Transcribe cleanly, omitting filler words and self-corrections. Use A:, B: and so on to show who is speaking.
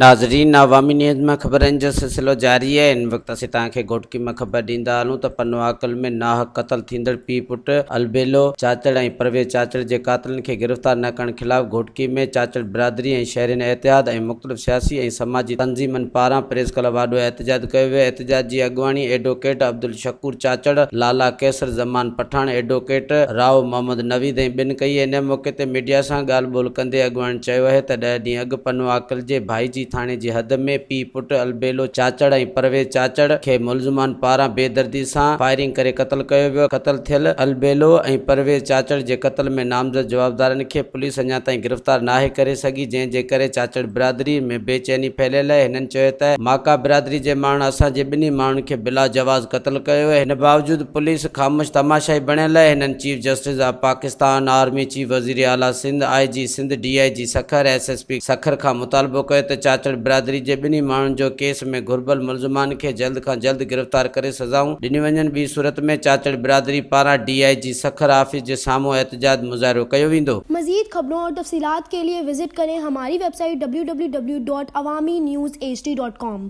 A: ناظرين عوامي نيوز مان خبرن جو سلسلو جاري آهي هن وقت اسين توهان کي گهوٽڪي مان خبر ڏيندا هلون ته پنوعاقل ۾ ناحق قتل ٿيندڙ پيء پٽ البيلو چاچڙ ۽ پرويز چاچڙ جي قاتلن کي گرفتار نه ڪرڻ خلاف گهوٽڪي ۾ چاچڙ برادري ۽ شهرين اتحاد ۽ مختلف سياسي ۽ سماجي تنظيمن پاران پريس ڪلب آڏو احتجاج ڪيو ويو احتجاج جي اڳواڻي ايڊووڪيٽ عبدالشڪور چاچڙ، لالا قيصر زمان پٺاڻ، ايڊووڪيٽ رائو محمد نويد ۽ ٻين ڪئي. ان موقعي تي ميڊيا سان ڳالهه ٻولهه ڪندي اڳواڻن چيو اهي ته ڏهه ڏينهن اڳ پنوعاقل جي ڀائيجي ٿاڻي جي حد ۾ پيء پٽ البيلو چاچڙ ۽ پرويز چاچڙ کي ملزمان پاران بيدردي سان فائرنگ ڪري قتل ڪيو ويو. قتل ٿيل البيلو ۽ پرويز چاچڙ جي قتل ۾ نامزد جوابدارن کي پوليس اڃا تائين گرفتار ناهي ڪري سگهي جنهن جي ڪري چاچڙ برادري ۾ بي چيني ڦهليل آهي. هنن چيو ته ماڪا برادري جي ماڻهن اسان جي ٻنهي ماڻهن کي بلا جواز قتل ڪيو آهي ان باوجود پوليس خاموش تماشائي بڻيل آهي. هنن chief justice of Pakistan, army chief, وزير اعليٰ سنڌ، آء جي سنڌ، ڊي I جي Sukkur, S S P Sukkur کان مطالبو ڪيو ته چاچڙ برادري جي ٻنهي ماڻهن جو ڪيس ۾ گهربل ملزمان کي جلد کان جلد گرفتار ڪري سزائون ڏنيون وڃن ٻي صورت ۾ چاچڙ برادري پاران ڊي I جي سکر آفيس جي سامهون احتجاج مظاهرو ڪيو ويندو.
B: مزيد خبرون اور تفصيلات کے لئے وزٽ ڪرين ھماري web site www.awamiNewsHD.com.